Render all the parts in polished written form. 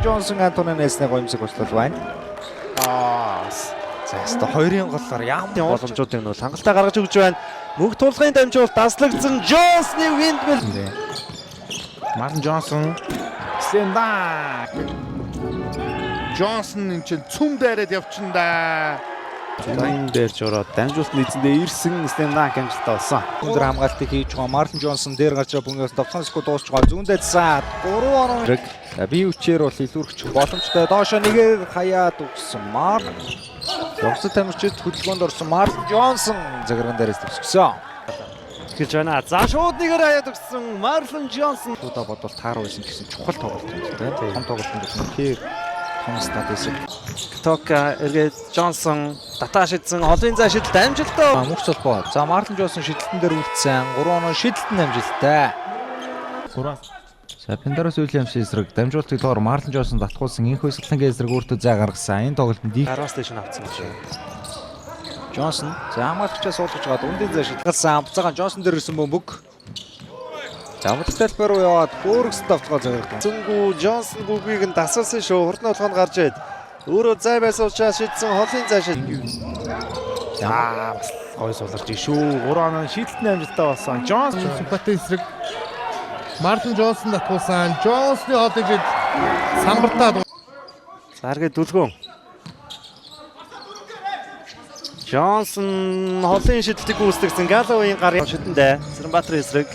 Джонсон Антони Нельсны гоёмсог туслал байна. Аа. За яста хоёрын голлоор ямар Боломжуудыг нь бол хангалттай гаргаж өгч байна. Мөнх тулгын дамжуулалт таслагдсан Джонсны windmill. Марлон Джонсон slam dunk. Джонсон энэ чинь цүм дайраад явчихна да. Зүүн дээр жураад дамжуулалт эзэндээ ирсэн slam dunk амжилттай болсон. Өндөр хамгаалтыг хийж байгаа Марлон Джонсон дээр гарч байгаа бөнгөөс 7 секунд дуусч байгаа. Зүүндээ цаад 3 оноо. За би үчээр бол илүүрхчих боломжтой. Доошо нэгээр хаяад өгсөн Мар. Зогсод тамирчид хөдөлгөөнд орсон Марлон Джонсон загирган дээрээс төвсгсөн. Эхэлж байна. За шууд нэгээр хаяад өгсөн Марлон Джонсон. Туудаа бодвол тааруу байсан гэсэн чухал тоглолт юм тийм. Том тоглолт юм үнэхээр том стат байсан. Тока эргээд Джонсон татаа шидсэн холын зай шидэлт амжилттай. Мөнх цолбоо. За Марлон Джонсон шидэлтэн дээр үлдсэн. 3 оноо шидэлтэн амжилттай. 3 За Пендарос Уильямс эсрэг дамжуултыг доор Марлон Джонсон татгуулсан инх хувьсгалангийн эсрэг өөртөө зай гаргасан. Энэ тоглолтод их Гараас дэш нь авцсан гэж байна. Джонсон за хамгаалагчаа суулгаж байгаа дундын зай шидэлсэн. Буцаагаан Джонсон дээр ирсэн бөмбөг. За амралт талбай руу яваад хөөргсөн давталгаа загирдаг. Зөнгүү Джонсон гүгийг нь дасгалсан шүү. Хурдан болгонд гарч ирээд өөрөө зай байсан учраас шидсэн холын зай шид. За бас гой суларч шүү. 3 оноо шийдэлтний амжилттай болсон. Джонсон Симпати эсрэг Марлон Джонсон татгуулсан. Джонсны хоолыг жид самбартаад За эргээд дүлгөөн. Джонсон холын шидэлтийг гүйцэтгэсэн Галлоуийн гарын шидэндээ Цэрэнбаатар эсрэг.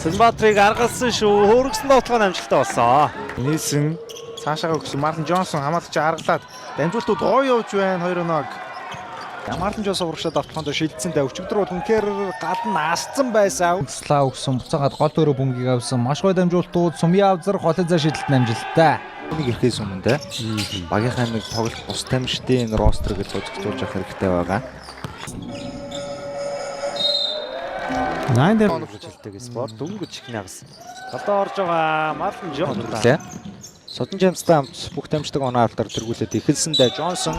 Цэрэнбаатрыг аргалсан шүү. Хөөргсөн довтлогоо амжилттай болсон. Нельсон цаашаага өгсөн Марлон Джонсон хамгаалагчаа аргалаад дамжуултууд гоё явж байна. 2 оноог. Марлон Джонсон урагшаа давталгаанд шилжсэн дээ. Өчигдөр бол үнэхээр гадна асцсан байсан. Слаа өгсөн буцаагаад гол өрөө бөмбөгийг авсан. Маш гоё дамжуултууд Сумья авзар холын зай шидэлт нь амжилттай. Нэг ирэхээс өмнө те. Багийнхаа нэг тоглолт бус тамирчдын энэ ростерыг зохицуулж явах хэрэгтэй байгаа. 8 дээр Хөлтөг спорт дөнгөж их нагас. Талдаа орж байгаа Марлон Джонсон. Лээ. Содон Жамстай хамт бүх тамирчдаг оноо алтаар тэргүүлээд эхэлсэндээ Джонсон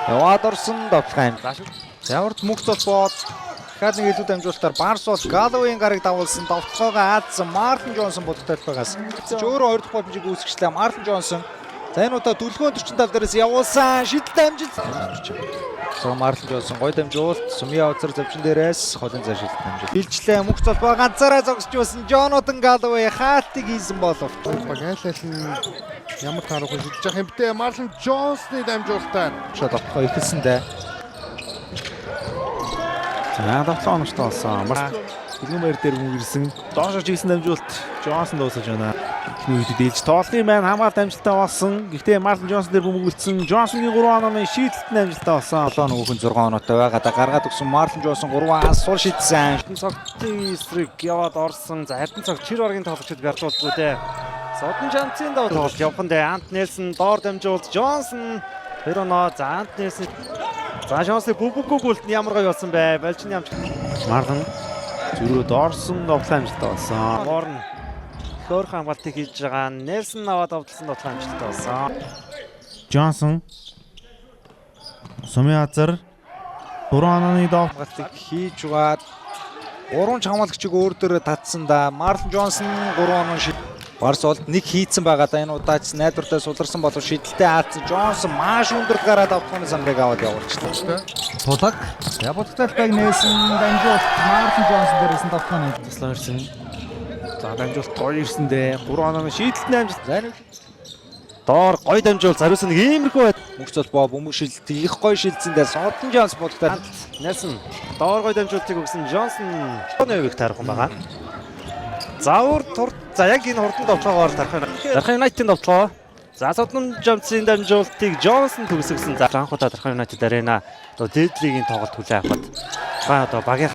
яваад орсон давталгаа юм. Заавард мөнх золбоод дахиад нэг илүү дамжуулалтаар Барс бол Галлоуийн гарыг давуулсан давталгаагаа аадсан Марлон Джонсон будах талбайгаас. Ч өөрөө хоёр дахь боломжийг үүсгэжлээ Марлон Джонсон. За энэ удаа дүлгөөн 45 дээрээс явуулсан шидэлт амжилт. За Марлон Джонсон гой дамжуулалт Сумья уцар зовчин дээрээс холын зай шидэлт амжилт. Хилжлээ мөнх золбоо ганцаараа зогсож байсан Жонатан Галлоуэй хаалтыг хийсэн боловч баг айл айл нь ямар тааруухан шидэж явах юм бэ? Марлон Джонсны дамжуулалтаар шот авах эхэлсэндээ За давтлаа оновчтой болсон. Бас Дэлгэн баяр дээр мөнгө ирсэн. Доошо чигсэн дамжуулалт Джонсон дуусаж байна. Эхний үед дээлж тоглох юм байна. Хамгаалт амжилттай болсон. Гэхдээ Марлон Джонсон дээр бөмбөг үлдсэн. Джонсонгийн 3 онооны шийдэлт нь амжилттай болсон. 7 нөгөөх нь 6 оноотой байгаа да гаргаад өгсөн Марлон Джонсон 3 аас сул шидсэн. Эрдэнэ цогтын эсрэг яваад орсон. За Эрдэнэ цогт чир баргийн тоглогчид бярдуулдгүй дээ. Содон Жамцын дав тоглолт явхан дээ. Ант Нельсон доор дамжуулж Джонсон тэр оноо. За Ант Нельсон. За Джонсны бөмбөггүй гүйлт нь ямар гоё болсон бэ? Болжин ямч Марлон зөрөө доорсон довтлоо амжилттай болсон. Морн хөөрхөн хамгаалтыг хийж байгаа. Нельсон аваад овдлсон довтлоо амжилттай болсон. Джонсон Сумын азар 3 онооны дов Хамгаалтыг хийж байгаад гурван ч хамгаалагчийг өөр дөрөө татсан да. Марлон Джонсон 3 оноо шид. Барс болд нэг хийцэн байгаа да энэ удаач найдвартай суларсан болов шидэлтэй аадсан Джонсон маш өндөрт гараад авахны самрыг аваад явуулчихлаа. Тулаг Ябудтай талбайг нээсэн дамжуулалт Марлон Джонсон дээрээс нь давтахны туслан ирсэн. За дамжуулалт гоё ирсэн дээ. 3 онооны шийдэлт нь амжилт. За нэг Доор гоё дамжуул зариусан нэг иймэрхүү байд. мөнх золбоо бөмбөг шилжилт их гоё шилжсэн дээр Содон Джонс будагтай Нельсон доор гоё дамжуултыг өгсөн Джонсон оны хувийг таарах юм байгаа. Завур тур за яг энэ хурдан довтлогоор тарах юм. Дархан Юнайтедийн довтлогоо. За Содон Жамцын дамжуултыг Джонсон төгсгсөн. За анх удаа Дархан Юнайтед арена одоо дээд лигийн тоглолт хүлээн авахад тухайн одоо багийн